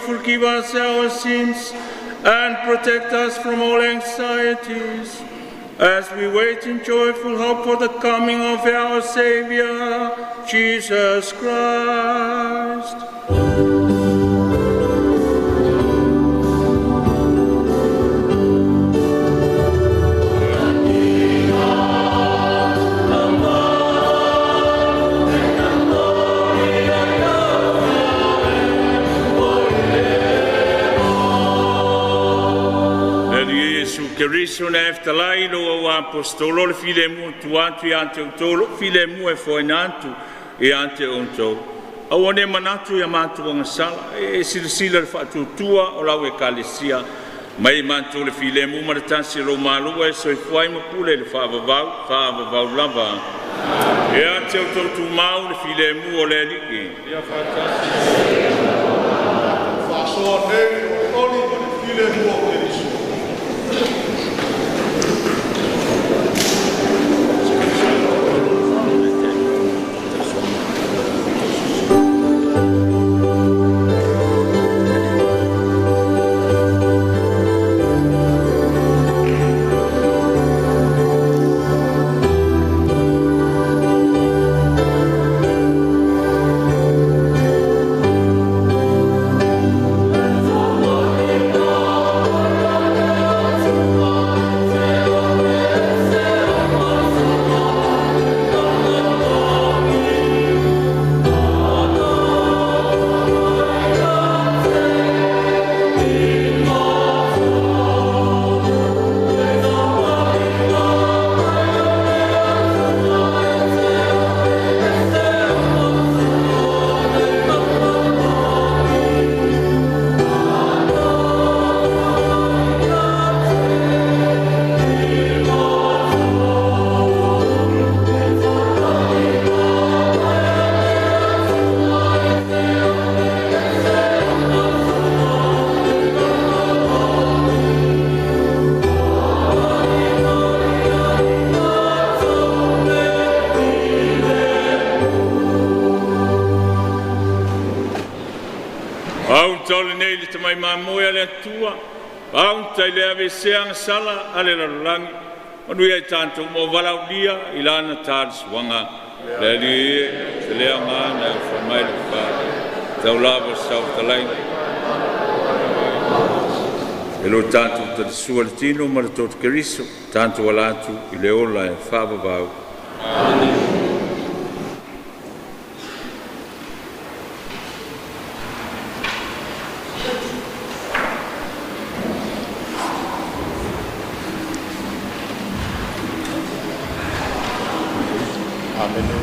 S1: forgive us our sins and protect us from all anxieties, as we wait in joyful hope for the coming of our Savior, Jesus Christ. Le Iesu Keriso na eftalai lo au apostolo le filemu tu atu ia te outou lou filemu e foaina atu ia te outou. Aua ne manatu ia matou agasala, e silasila le faatuatua o lau ekalesia. Mai matou le filemu ma le tasi o lou Malo e soifua ai ma pule i le faavavau, faavavau lava. Ia te outou tumau le filemu o le Alii.
S4: Ia faatasi. Faasoa nei le olioli ma le filemu o Keriso.
S1: Auta o lenei le tamai mamoe a le Atua, auta i le aveesea agasala a le lalolagi, manuia i tatou ma o valaaulia i lana talisuaga. Le Alii e, se le aoga na e ofo mai le fale, tau lava sautalaiga. E lo tatou talisua le tino ma le toto Keriso, tatou ala atu i le ola e faavavau.
S4: Amene.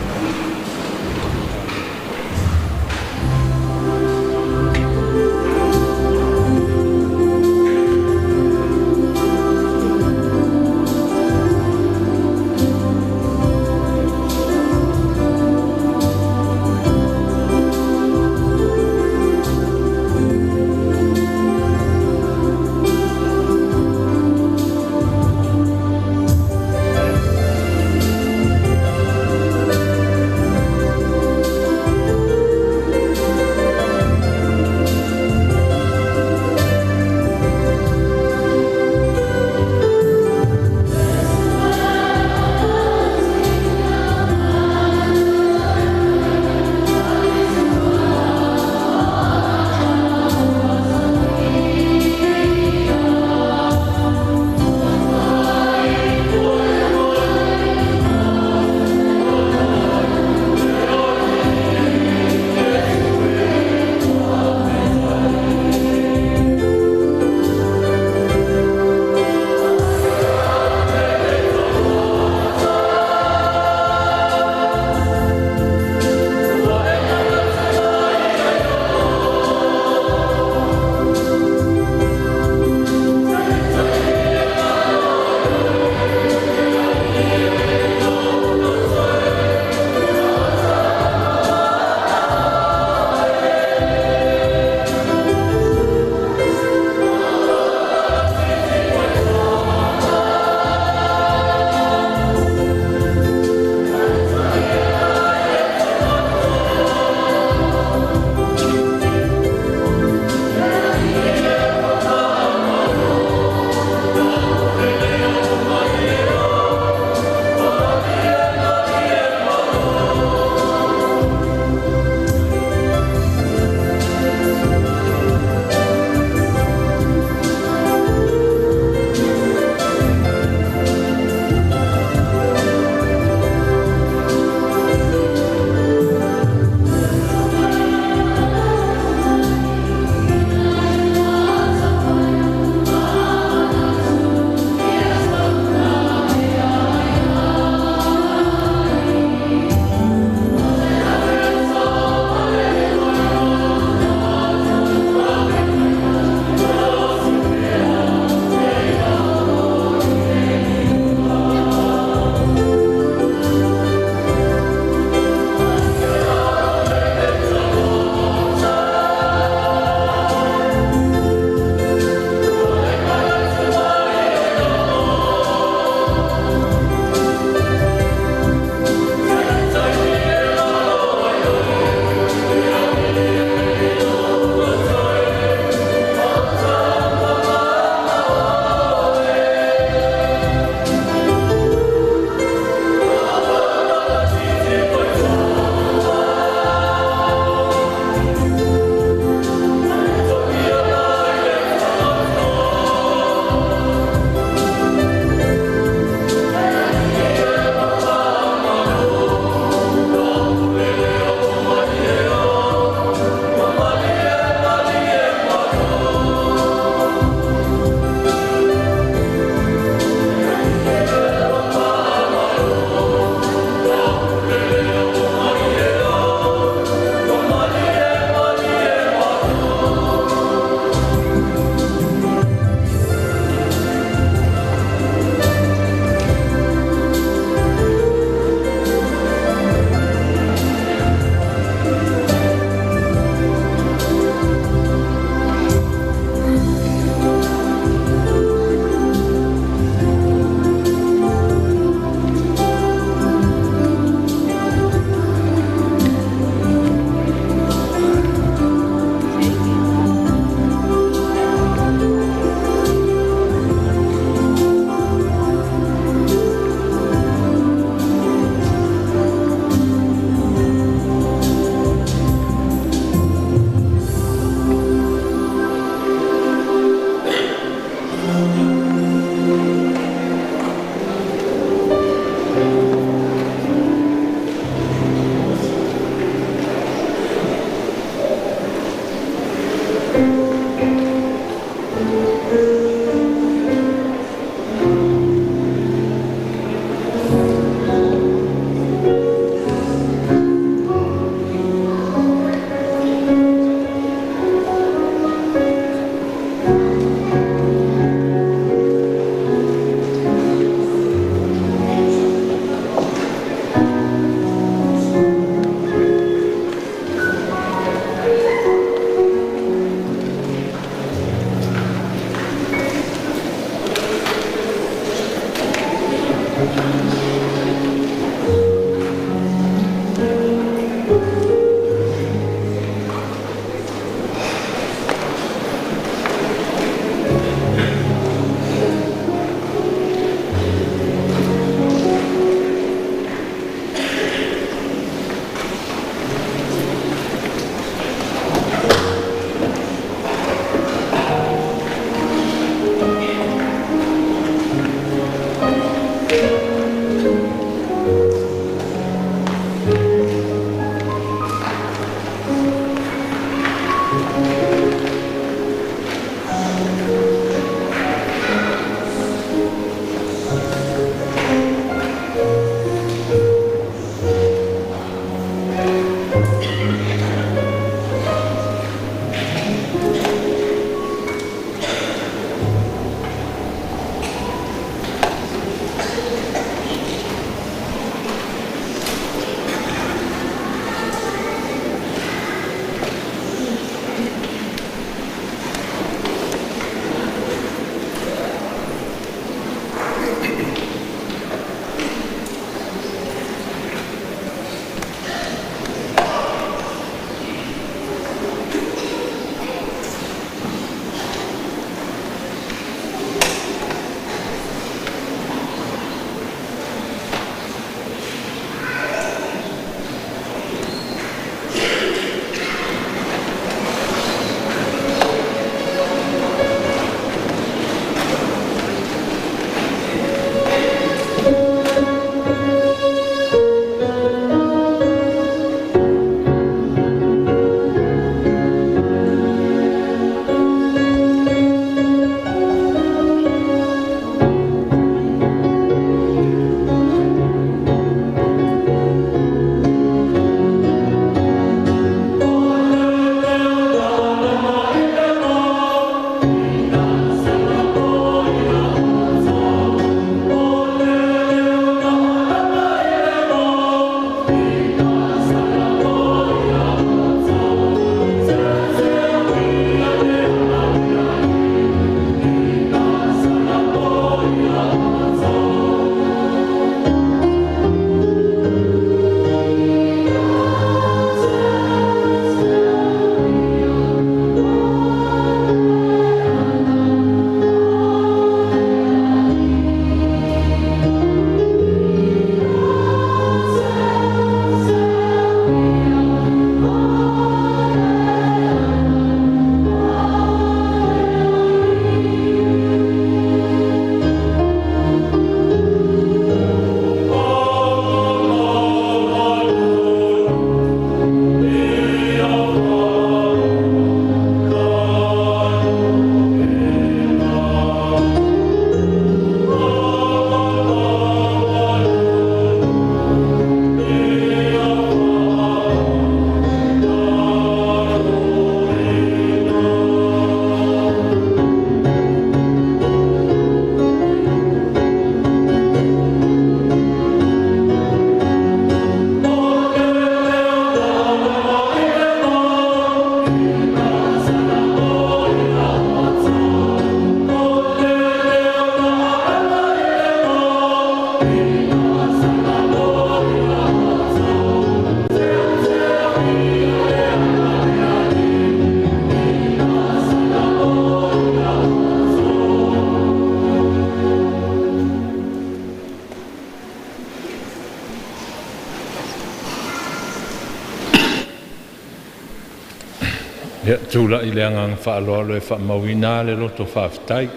S1: Ia, tulai le agaga faaaloalo e faamauina le loto faafetai,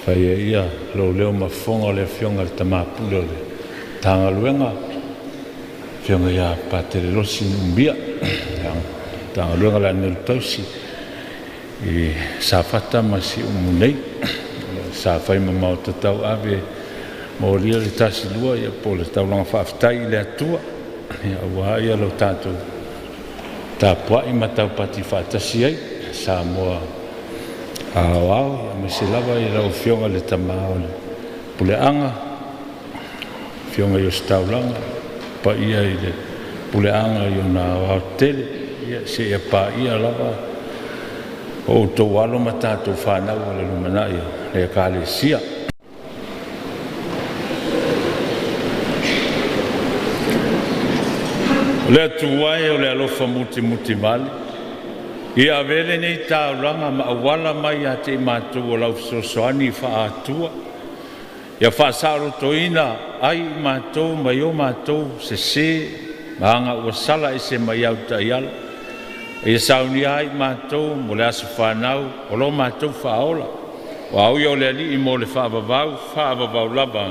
S1: fai ai ia lou leo ma fofoga o le Afioga i le Tama Pule o le Matagaluega, Afioga ia Patele Losi Nuumia, Matagaluega o le Aniau Tausi i Safata ma Siumu nei, sa fai ma maota tauave molia le tasi lua ia po o le taulaga faafetai i le Atua aua ia lo tatou tapuai ma taupati faatasi ai Samoa aoao aemaise lava i lau Afioga i le Tama o le Puleaga, Afioga i Ositaulaga, paia i le Puleaga i ona aoaotetele seia paia lava o outou alo ma tatou fanau o le lumanai o le Ekalesia. O le Atua e o le alofa mutimutivale, ia avea lenei taulaga ma auala mai ia te i matou o lau fesoasoani faa-Atua, ia faasaolotoina ai i matou mai o matou sese ma aga ua sala ese mai au taiala, a ia saunia ai i matou mo le aso fanau o lo matou Faaola, aua o Ia o le Alii mo le faavavau, faavavau lava.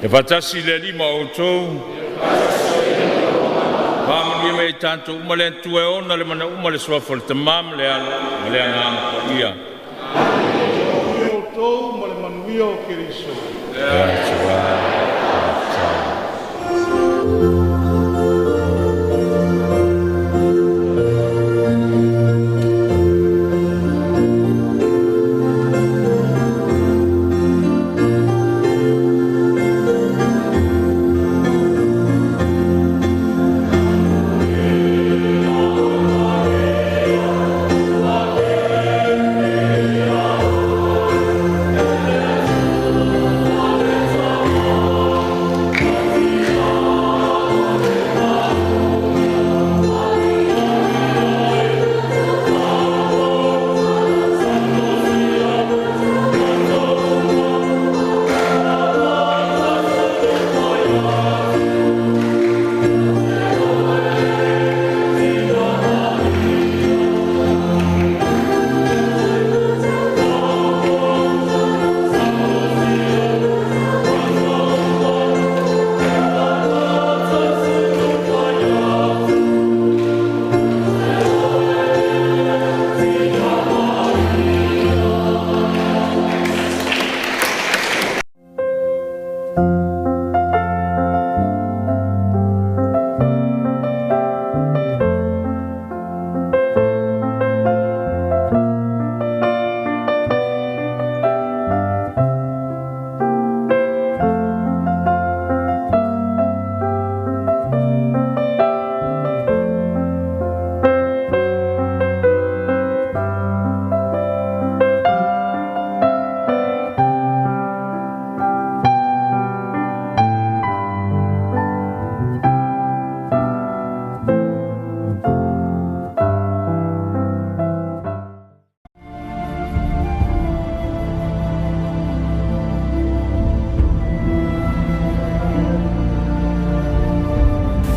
S1: Ia faatasi le Alii ma outou. Faamanuia mai ia i tatou uma le Atua e ona le mana uma, le suafa o le Tama ma le Alo ma le Agaga Paia.
S4: Outou ma le manuia o Keriso.
S1: Le Atua.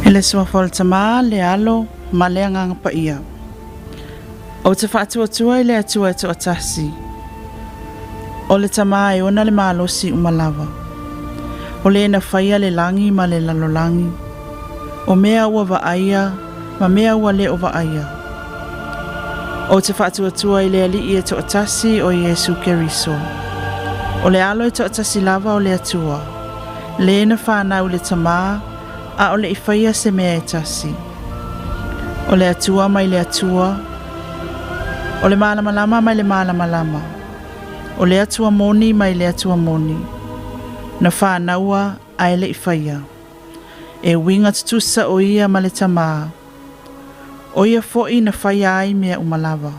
S6: I le suafa o le Tama, le Alo, ma le Agaga Paia. Ou te faatuatua i le Atua e toatasi, o le Tama e ona le malosi uma lava, o le na faia le lagi ma le lalolagi, o mea ua vaaia ma mea ua le o vaaia. Ou te faatuatua i le Alii e toatasi o Iesu Keriso, o le Alo e toatasi lava o le Atua, le na whanau le Tama, a o le i faia se mea e tasi. O le Atua mai le Atua, o le malamalama mai le malamalama, o le Atua moni mai le Atua moni, na whānaua a e le i faia. E uiga tutusa o ia ma le Tama, o ia foi na faia ai mea uma lava.